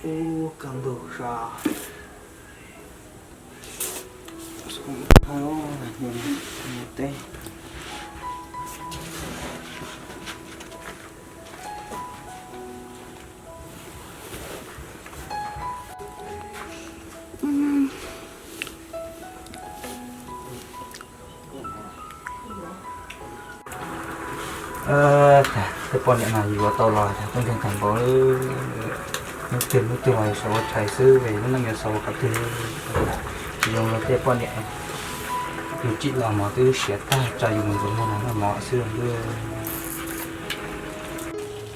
Ub, kaj ntug sas. Teb. Tej poj niam no yuav tau los tub nkeeg tag npaum, hnub twg hnub twg los yuav xav ua tshais xwb, lub neej yuav xav ua qhov twg. Tsis zoo li tej poj niam yus tsim los mov twb siav tag tso yus mus ntxuav muag noj mov xwb.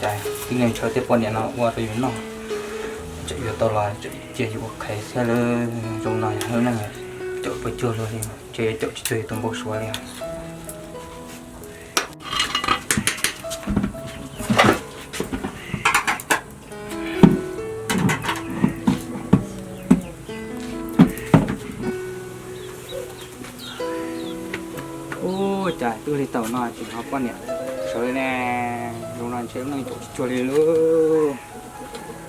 Cas tub nkeeg ntshaw tej poj niam no ua rau yus noj, tseem yuav tau los tseem cia yus ua qhev thiab lawm. Zoo no yog lub neej caum pawg cuag luag li, ntshe yuav caum tsis txog yus tus npau suav li os. Ub, cas twb lig tau no tsis hnov poj niam sawv li ne. Zoo no ntshe lub neej caum tsis cuag li lauj.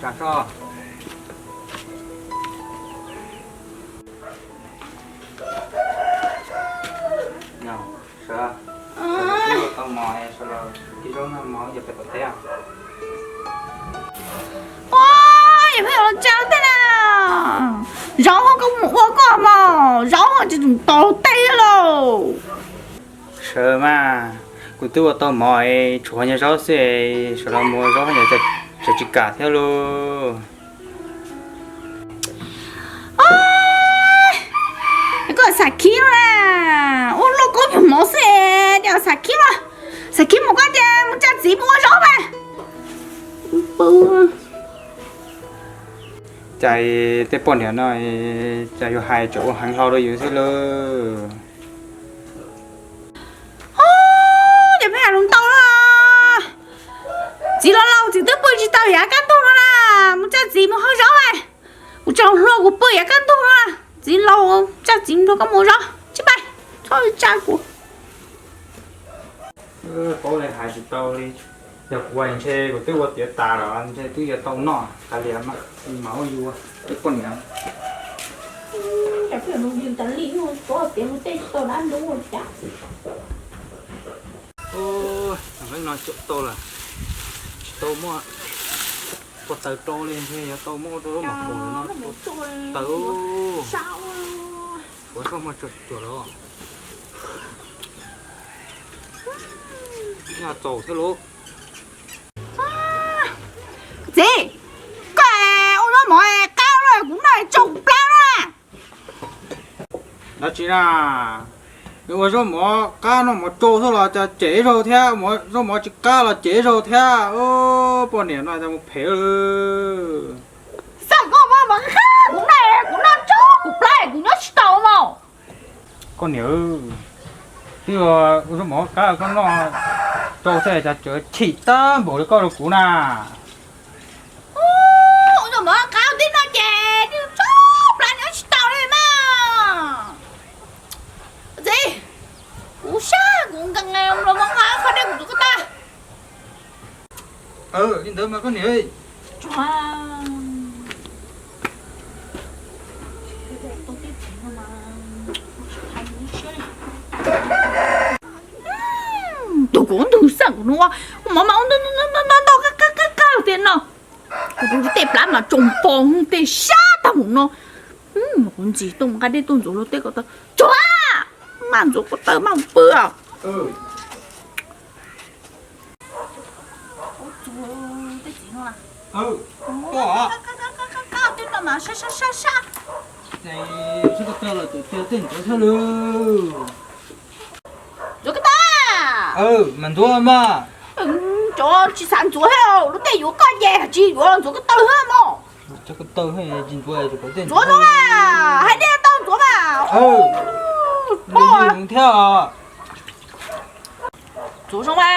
Tsa soj. Sawv, sawv los pub tau mov, sawv los ua zaub noj mov, yog pem tom teb. Ua, yog peb los tsa tej na, zaub ho koj mus ua koj mog, zaub ho tsis tau tej lauj. Sawv mas, kuv twb ua tau mov, tshuav nyuag zaub xwb, sawv los mus ua zaub ho yog tsis kam thiab lauj. Koj xav khib no na, ua luaj koob nyuag mov xwb, cas xav khib mas, xav khib mus koj ces mus tsa txiv mus ua zaub mas. Cas tej poj niam no, cas yuav hais tseem ua heev hlo rau yus xwb lauj. Ub, ces peb hais lus ntau los. Txiv laus laus txiv twb pw tsis tau yav kaj ntug no na, mus tsa txiv mus hau zaub mas. Kuv tseem hluas kuv pw yav kaj ntug no, txiv laus tsa txiv nrog koj mus zaub tsis pais, txhob tsa kuv. Paub li hais tsis tau li. Yog kuv ntshe kuv twb ua tiav tas los ntshe twb yuav tau noj tas li mas, mas ua yus poj niam. Ub, no caum tau lawm, tsis tau muab kua taws rau li, ntshe yuav tau muab rau lub mom kaus no taws. Ua txoj muag tsuag tsuag los. Nyaj txaus thiab lauj. Txiv, koj ua zaub mov qab no kuv noj tsau kuv plab na. Dab tsi na? Nws ua zaub mov qab noj mov tsau xwb los cas cem ib zaug thiab, zaub mov tsis qab los cem ib zaug thiab. Poj niam no cas mus phem lawm. Xav koj ua mov qab kuv noj, kuv noj tsau kuv plab kuv nyob tsis tau mas. Koj niam, twb ua zaub mov qab koj noj tsau xwb cas tseem chim tag npaum li koj rau kuv na. Ua zaub mov qab twb noj ces twb tsau plab nyob tsis tau li mas. Txiv, kuv sab kuv nkees los mov qab qhov dej kuv ntxuav koj tag. Li ntawd mas koj niam. Tus kuv ntug xeem no, mov mas ntau ntau qab qab qab tiag no. Kuv tej plab mas tsau npo tej sab tag mus no. Kuv ntxim tuaj mus nqa dej tuaj ntxuav luag tej ko taw. Tsuag, mas ntxuav ko taw mas pw os. Tej no mas sab sab sab sab. Sab ko taw los tseem tiag tej ntxuav thiab lawm. Ntxuav ko taw. Mas ntxuav mas. Cov tsis xav ntxuav thiab, lub tej yuav koj ces tsis yuav los ntxuav ko taw thiab mos. Ntxuav zoo mas, hais dej tau ntxuav mas. Pom thiab. Ntxuav zoo mas.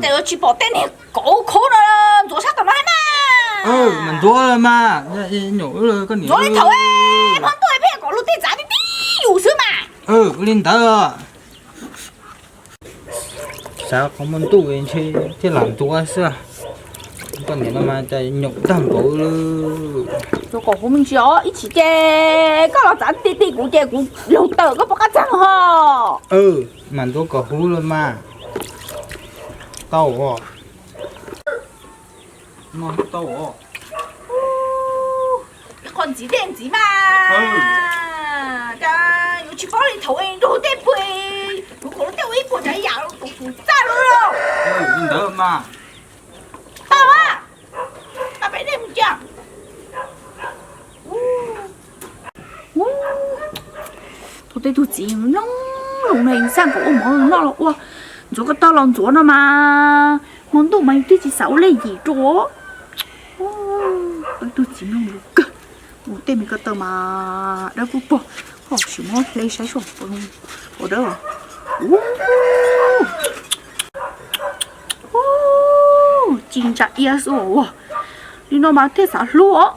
Ces yuav tsis pom tej niag kauv khov no ntxuav sab tom no thiab mas. Mas ntxuav mas, ntxuav li thaum hmo ntuj peb kom luag tej txav tib tib yus xwb mas. Ua li ntawd. Xav qhov muaj ntuj ntshe thiaj lam ntxuav xwb. Koj niam no mas cas nyaum tag npaum li. Ntxuav kom huv me ntsis os, ib chim ces koj los txav ti ti kuv ces kuv laug tawm koj pom qab txag ho. Mas ntxuav kom huv los mas. Tau os. Tau os. Qhov ntxiv tej ntxiv mas. Cas yuav tsis paub li thaum nrog tej pug, kuv kom tej ua ib puas tsav yam tus txaj lawm. Ntawd mas. Tau a. Tau peb tej mus cia. Thaum tej tug txiv mloog lus no xaj kom ua mov noj los ua. Ntxuav ko taw los ntxuav no mas hmo ntuj mas yus twb tsis xav ua lej yim rau. Ib tug txiv mloog lus kawg. Mus tej me ko taw mas dawb pug pog. Koj sim muab hle saib seb puas dawb. Ci ntsa iab xwb ua li no mas thiaj xav hlub os.